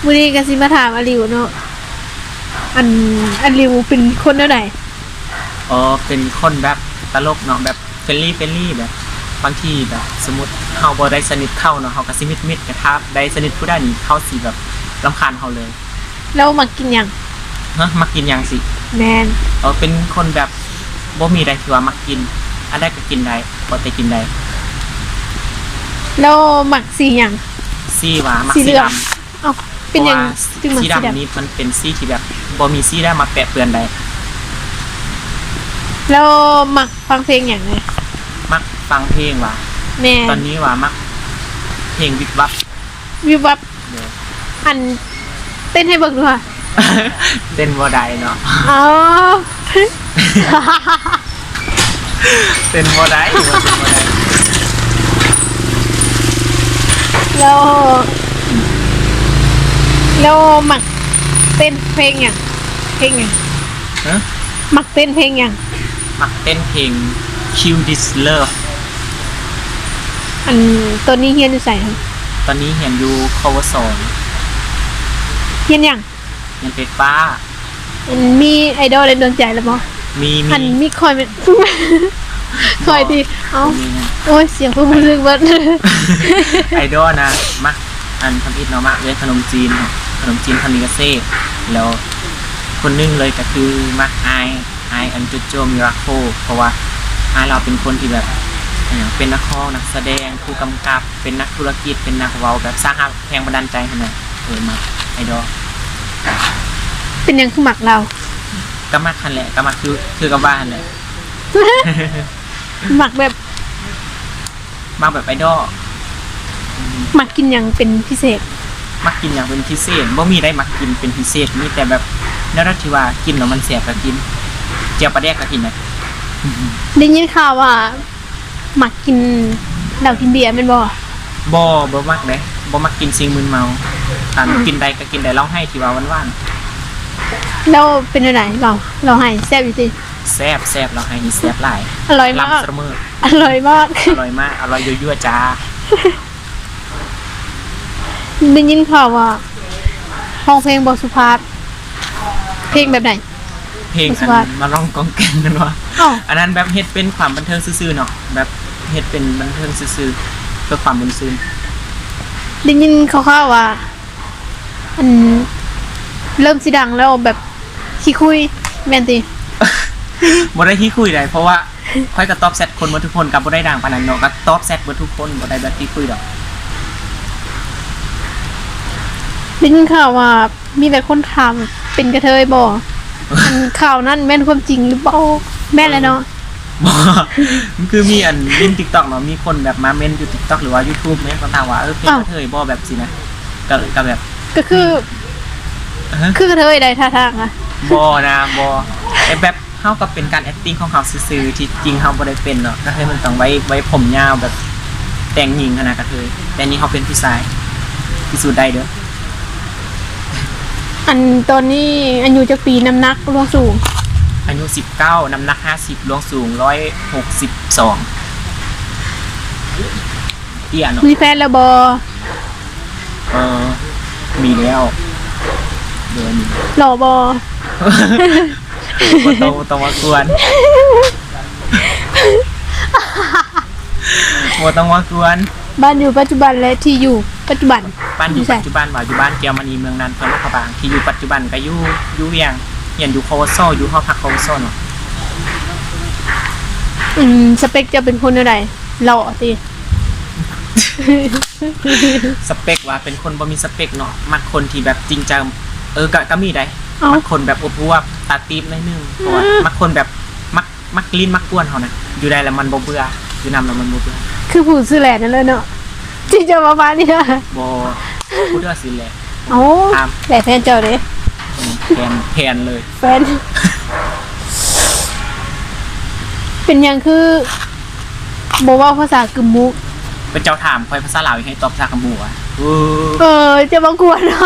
ມື້ນີ້ກໍຊິມາຖາມອາລິວເນາະ ອັນ ອາລິວເປັນຄົນແນວໃດ? ອໍ ເປັນຄົນແບບຕະຫຼົກເນາະ ແບບ friendly friendly ແບບ ບາງທີແບບ ສົມມຸດເຮົາບໍ່ໄດ້ສະໜິດເຂົາເນາະ ເຮົາກໍຊິມິດໆ ແຕ່ຖ້າໄດ້ສະໜິດຜູ້ໃດນີ້ ເຂົາຊິແບບລຳຄານເຮົາເລີຍ. ແລ້ວມັກກິນຫຍັງ? ຮະ ມັກກິນຫຍັງຊິ? ແມ່ນ. ເອີ ເປັນຄົນແບບບໍ່ມີໃດທີ່ວ່າມັກກິນ ອັນໃດກໍກິນໄດ້ ພໍແຕ່ກິນໄດ້. ແລ້ວມັກສີຫຍັງ? ສີຫວາ ມັກສີດຳ. ເອົ້າ ເປັນຫຍັງຈຶ່ງມັກສີດຳ? ເພາະວ່າສີດຳນີ້ມັນເປັນສີທີ່ແບບບໍ່ມີສີໃດມາແປະເປື້ອນໄດ້. ແລ້ວມັກຟັງເພງຫຍັງແດ່? ມັກຟັງເພງຫວາ? ແມ່ນ. ຕອນນີ້ຫວາ ມັກເພງວິບວັບ. ວິບວັບ. ໂດຍ. ອັນ ເຕັ້ນໃຫ້ເບິ່ງດູຫວາ? ເຕັ້ນບໍ່ໄດ້ເນາະ. ອໍ ເຕັ້ນບໍ່ໄດ້ ເຕັ້ນບໍ່ໄດ້. ແລ້ວ ແລ້ວມັກເຕັ້ນເພງຫຍັງ? ເພງຫຍັງ? ຮະ? ມັກເຕັ້ນເພງຫຍັງ? ມັກເຕັ້ນເພງ Kill This Love. ອັນ ຕອນນີ້ຮຽນຢູ່ໃສ? ຕອນນີ້ຮຽນຢູ່ ຄວສ. ຮຽນຫຍັງ? ຮຽນໄຟຟ້າ. ອັນ ມີໄອດອລໃນດວງໃຈແລ້ວບໍ່? ມີ ມີ. ອັນ ມີຂ້ອຍແມ່ນ ຂ້ອຍຕິ ເອົ້າ ບໍ່ມີ. ໂອ້ຍ ສຽງເພິ່ນຮູ້ສຶກເບິດ. ໄອດອລນະ ມັກ ອັນ ທຳອິດເນາະ ມັກເລື່ອງຂະໜົມຈີນເນາະ ຂະໜົມຈີນຄາມິກາເຊ. ແລ້ວຄົນໜຶ່ງເລີຍກໍຄືມັກອ້າຍ ອ້າຍ ອັນ ໂຈໂຈ ມິຣາໂຄ ເພາະວ່າອ້າຍລາວເປັນຄົນທີ່ແບບ ເປັນນັກຮ້ອງ ນັກສະແດງ ຜູ້ກຳກັບ ເປັນນັກທຸລະກິດ ເປັນນັກເວົ້າ ແບບສ້າງແຮງບັນດານໃຈຫັ້ນນະ. ເອີ ມັກ ໄອດອລ. ເປັນຫຍັງຄືມັກລາວ? ກໍມັກຫັ້ນແຫຼະ ກໍມັກຄື ຄືກັບວ່າຫັ້ນແຫຼະ. ມັກແບບ ມັກແບບໄອດອລ. ມັກກິນຫຍັງເປັນພິເສດ? ມັກກິນຫຍັງເປັນພິເສດ? ບໍ່ມີໃດມັກກິນເປັນພິເສດ ມີແຕ່ແບບແນວໃດທີ່ວ່າກິນແລ້ວມັນແຊບກໍກິນ. ແຈ່ວປາແດກກໍກິນໄດ້. ໄດ້ຍິນຂ່າວວ່າ ມັກກິນເຫຼົ້າກິນເບຍແມ່ນບໍ່? ບໍ່ ບໍ່ມັກເດ້ ບໍ່ມັກກິນສິ່ງມຶນເມົາ. ອັນ ອືມ ກິນໄດ້ກໍກິນໄດ້ ເຫຼົ້າໄຮ້ທີ່ວ່າຫວານໆ. ແລ້ວເປັນແນວໃດເຫຼົ້າ ເຫຼົ້າໄຮ້ແຊບຢູ່ຕິ? ແຊບ ແຊບ ເຫຼົ້າໄຮ້ນີ້ແຊບຫຼາຍ. ອະລ່ອຍມາກ ລ້ຳສະເໝີ ອະລ່ອຍມາກ ອະລ່ອຍມາກ ອະລ່ອຍຍົວໆຈ້າ. ໄດ້ຍິນຂ່າວວ່າຮ້ອງເພງບໍ່ສຸພາບ ເພງແບບໃດ? ເພງ ບໍ່ສຸພາບ ອັນມາຮ້ອງກ້ອງແກ້ງນັ້ນຫວາ? ເອົ້າ ອັນນັ້ນແບບເຮັດເປັນຄວາມບັນເທີງຊື່ໆເນາະ ແບບເຮັດເປັນບັນເທີງຊື່ໆ ເພື່ອຄວາມມ່ວນຊື່ນ. ໄດ້ຍິນຂ່າວໆວ່າ ອັນ ເລີ່ມຊິດັງແລ້ວແບບຂີ້ຄຸຍ ແມ່ນຕິ? ບໍ່ໄດ້ຂີ້ຄຸຍໃດ ເພາະວ່າ ຂ້ອຍກໍຕອບແຊັດຄົນເບິດທຸກຄົນ ກໍບໍ່ໄດ້ດັງປານນັ້ນເນາະ ກໍຕອບແຊັດເບິດທຸກຄົນ ບໍ່ໄດ້ແບບຂີ້ຄຸຍດອກ. ໄດ້ຍິນຂ່າວວ່າມີແຕ່ຄົນຖາມເປັນກະເທີຍບໍ່? ອັນຂ່າວນັ້ນແມ່ນຄວາມຈິງຫຼືບໍ່? ແມ່ນແຫຼະເນາະ. ບໍ່ ມັນຄືມີອັນຫຼິ້ນຕິກຕັອກເນາະ ມີຄົນແບບມາເມັ້ນຢູ່ຕິກຕັອກ ຫຼືວ່າຢູທູບແມ່ນ ເຂົາຖາມວ່າ ເອີ ເປັນກະເທີຍບໍ່ ແບບຊີ້ນະ ກໍ ກໍແບບ ກໍຄື ອະຮະ ຄືກະເທີຍໃດທ່າທາງອະ? ບໍ່ນະ ບໍ່ ແຕ່ແບບ ເຮົາກໍເປັນການແອັກຕິງຂອງເຮົາຊື່ໆ ທີ່ຈິງເຮົາບໍ່ໄດ້ເປັນເນາະ ກະເທີຍມັນຕ້ອງໄວ້ ໄວ້ຜົມຍາວແບບແຕ່ງຍິງຫັ້ນນະ ກະເທີຍ ແຕ່ນີ້ເຮົາເປັນຜູ້ຊາຍ ພິສູດໄດ້ເດີ້. ອັນ ຕອນນີ້ອາຍຸຈັກປີ? ນ້ຳໜັກ ລວງສູງ? ອາຍຸສິບເກົ້າ ນ້ຳໜັກຫ້າສິບ ລວງສູງຮ້ອຍຫົກສິບສອງ ເຕ້ຍເນາະ. ມີແຟນແລ້ວບໍ່? ເອີ ມີແລ້ວ ໂດຍ ມີ. ຫຼໍ່ບໍ່? ບໍ່ຕ້ອງ ບໍ່ຕ້ອງມາກວນ ບໍ່ຕ້ອງມາກວນ. ບ້ານຢູ່ປັດຈຸບັນ ແລະ ທີ່ຢູ່ປັດຈຸບັນ? ບ້ານຢູ່ປັດຈຸບັນວ່າຢູ່ບ້ານແກ້ວມະນີ ເມືອງນານ ແຂວງຫຼວງພະບາງ. ທີ່ຢູ່ປັດຈຸບັນກໍຢູ່ ຢູ່ວຽງ ຮຽນຢູ່ ຄວສ ຢູ່ຫໍພັກ ຄວສ ເນາະ. ອືມ ສະເປັກເຈົ້າເປັນຄົນແນວໃດ? ຫຼໍ່ຕິ? ສະເປັກວ່າເປັນຄົນບໍ່ມີສະເປັກເນາະ ມັກຄົນທີ່ແບບຈິງຈັງ. ເອີ ກະ ກະມີໄດ໋. ເອົ້າ ມັກຄົນແບບອວບໆ ຕາຕີບໜ້ອຍໜຶ່ງ ເພາະວ່າ ອືມ ມັກຄົນແບບ ມັກ ມັກຫຼິ້ນມັກກວນເຮົານະ ຢູ່ໄດ້ແລ້ວມັນບໍ່ເບື່ອ ຢູ່ນຳແລ້ວມັນບໍ່ເບື່ອ. ຄືຜູ້ຊື່ແຫຼນນັ້ນເລີຍເນາະ ທີ່ເຈົ້າມາບ້ານນີ້ນະ. ບໍ່ ຜູ້ເດີຊື່ແຫຼນ. ເອົ້າ ຖາມ ແລະ ແຟນເຈົ້າເດ? ແຟນ ແຟນເລີຍ ແຟນ. ເປັນຫຍັງຄືບໍ່ເວົ້າພາສາກຶມມຸ? ເຂົາເຈົ້າຖາມຂ້ອຍພາສາລາວ ໃຫ້ຕອບພາສາກຶມມຸຫວາ? ເອີ ເອີ ເຈົ້າມາກວນເນາະ.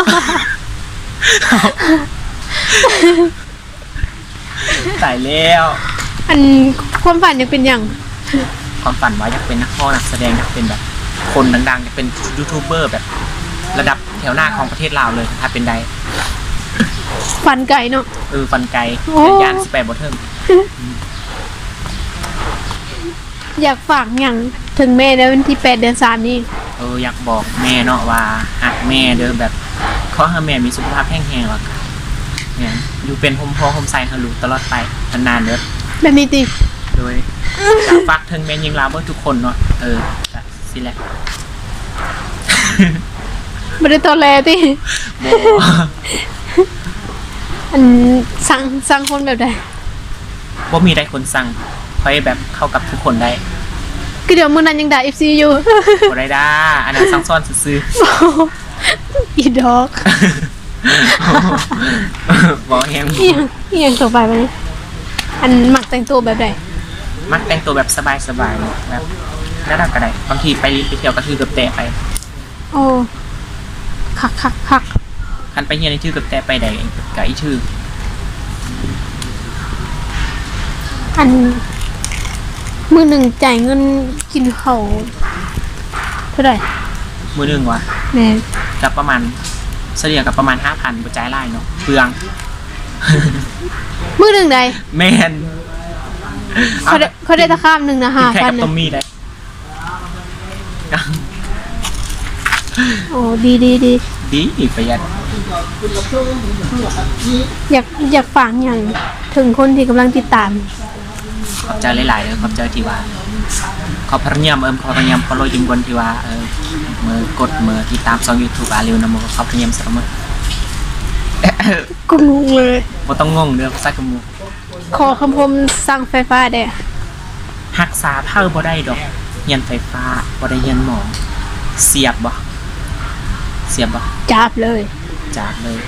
ຕາຍແລ້ວ. ອັນ ຄວາມຝັນຢາກເປັນຫຍັງ? ຄວາມຝັນວ່າຢາກເປັນນັກຮ້ອງ ນັກສະແດງ ຢາກເປັນແບບຄົນດັງໆ ຢາກເປັນຢູທູບເບີແບບລະດັບ ແຖວໜ້າຂອງປະເທດລາວເລີຍ ຖ້າເປັນໄດ້. ຝັນໄກເນາະ. ເອີ ຝັນໄກ. ໂອ້ ແຕ່ຢ້ານຊິໄປບໍ່ເຖິງ. ຢາກຝາກຫຍັງເຖິງແມ່ໃນວັນທີແປດ ເດືອນສາມນີ້? ເອີ ຢາກບອກແມ່ເນາະວ່າຮັກແມ່ເດີ ແບບ ຂໍໃຫ້ແມ່ມີສຸຂະພາບແຂງແຮງ ແລ້ວກະ ແມ່ນ ຢູ່ເປັນຮົ່ມໂພຮົ່ມໄຊໃຫ້ລູກຕະຫຼອດໄປນານໆເດີ. ແບບນີ້ຕິ? ໂດຍ ກະຝາກເຖິງແມ່ຍິງລາວເບິດທຸກຄົນເນາະ. ເອີ ກະຊີ້ແຫຼະ. ບໍ່ໄດ້ຕອແຫຼຕິ? ບໍ່. ອັນ ຊັງ ຊັງຄົນແບບໃດ? ບໍ່ມີໃດຄົນຊັງ ຂ້ອຍແບບເຂົ້າກັບທຸກຄົນໄດ້. ຄືດຽວມື້ນັ້ນຍັງດ່າເອັຟຊີຢູ່. ບໍ່ໄດ້ດ່າ ອັນນັ້ນສັ່ງສອນຊື່ໆ. ອີດອກ. ເວົ້າແຮງ. ອີຫຍັງ ອີຫຍັງຕໍ່ໄປບາດນີ້? ອັນ ມັກແຕ່ງໂຕແບບໃດ? ມັກແຕ່ງໂຕແບບສະບາຍໆ ແບບແນວໃດກະໄດ້. ບາງທີໄປຫຼິ້ນໄປທ່ຽວກະຖືເກີບແຕະໄປ. ໂອ້ ຄັກໆໆ. ຄັນໄປຮຽນນີ້ຖືເກີບແຕະໄປໄດ້ກະອີຖື. ອັນ ມື້ໜຶ່ງຈ່າຍເງິນກິນເຂົ້າເທົ່າໃດ? ມື້ໜຶ່ງຫວາ? ແມ່ນ. ກະປະມານ ສະເລ່ຍກະປະມານຫ້າພັນ ບໍ່ຈ່າຍຫຼາຍເນາະ ເປືອງ. ມື້ໜຶ່ງໃດ? ແມ່ນ. ຂ້ອຍໄດ້ ຂ້ອຍໄດ້ຕະຄາບໜຶ່ງນະ ຫ້າພັນ ກິນແຄ່ກັບຕົ້ມໝີ່ໄດ້. ໂອ້ ດີ ດີ ດີ ດີ ປະຢັດ. ຢາກ ຢາກຝາກຫຍັງເຖິງຄົນທີ່ກຳລັງຕິດຕາມ? ຂອບໃຈຫຼາຍໆເດີ ຂອບໃຈທີ່ວ່າ ຂອບພະຍາຍາມ ເອີ ຂອບພະຍາຍາມ ຂໍລອຍຢືມກ່ອນທີ່ວ່າ ເອີ ເມີກົດ ເມີຕິດຕາມຊ່ອງຢູທູບອາລິວນຳ ຂອບພະຍາຍາມສະເໝີ. ກູງົງເລີຍ. ບໍ່ຕ້ອງງົງເດີ ພາສາກະໝູ. ຂໍຄຳຄົມຊ່າງໄຟຟ້າແດ່. ຮັກສາເຜົ່າບໍ່ໄດ້ດອກ ຮຽນໄຟຟ້າ ບໍ່ໄດ້ຮຽນໝໍ. ສຽບບໍ່? ສຽບບໍ່? ຈາບເລີຍ. ຈາບເລີຍ.